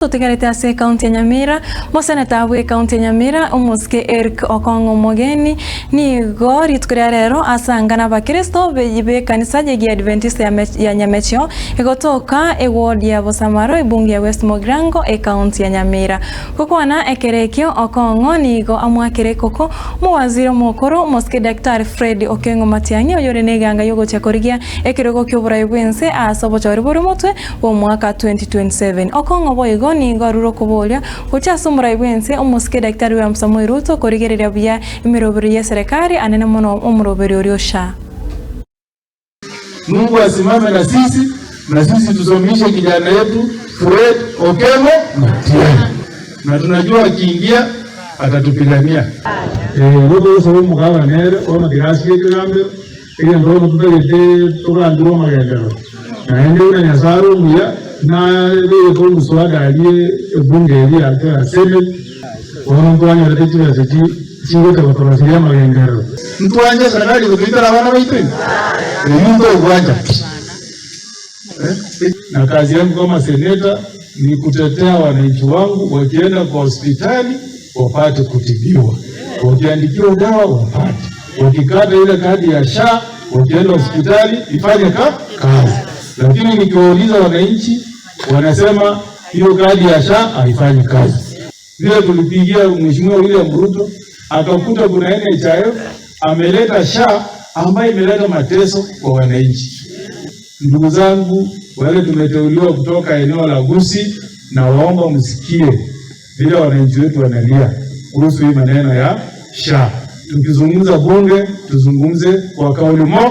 Totigarete ase ekaunti ya Nyamira, Moseneta bw'ekaunti ya Nyamira, omosike Eric Okong'o Omogeni, nigo rituko ria rero asanga n'abakristo b'ekanisa y'Egiadventista ya Nyamecheo egotoka eward ya Bosamaro ebunge ya West Mugirango ekaunti ya Nyamira. Gokwana ekero ekio Okong'o nigo amoakire ekoko omowaziri omokoro omosike Daktari Fred Okengo Matiang'i oyore neganga y'ogochia korigia ekerogo ki'oborai bw'ense ase obochori bore omotwe bw'omwaka 2027. Okong'o boigo nigo arure okoboria gochia ase omorai bw'ense, omosike Daktari William Samoei Ruto, korigereria buya emeroberio y'eserekari anene mono omoroberio oria o SHA. Mungu asimame na sisi na sisi tusomishe kijana yetu Fred Okengo Matiang'i, na tunajua akiingia atatupigania. Igo togosaba omogabana nere bono tiga asike ekegambero, Egento bono totagete togambere omagenderero, naende buna Nyasae are omuya, nabegete omoswada aria ebunge eria ya Senate, bono ntwanyorete chibesa chi chigocha gotoroseria amagenderero. Ntwanche serikali gotoitera abana baito ime? Eyio ntogwancha pi. Na kazi yangu kama seneta ni kutetea wananchi wangu, wakienda kwa hospitali wapate kutibiwa, wakiandikiwa dawa wapate, wakikata ile kadi ya SHA wakienda hospitali ifanye ka kazi. Lakini nikiwauliza wananchi wanasema hiyo kadi ya SHA haifanyi kazi. Vile tulipigia Mheshimiwa William Ruto akakuta kuna NHIF ameleta SHA ambayo imeleta mateso kwa wananchi. Ndugu zangu wale tumeteuliwa kutoka eneo la Gusii, na waomba msikie vile wananchi wetu wanalia kuhusu hii maneno ya SHA. Tukizungumza bunge, tuzungumze kwa kauli moja.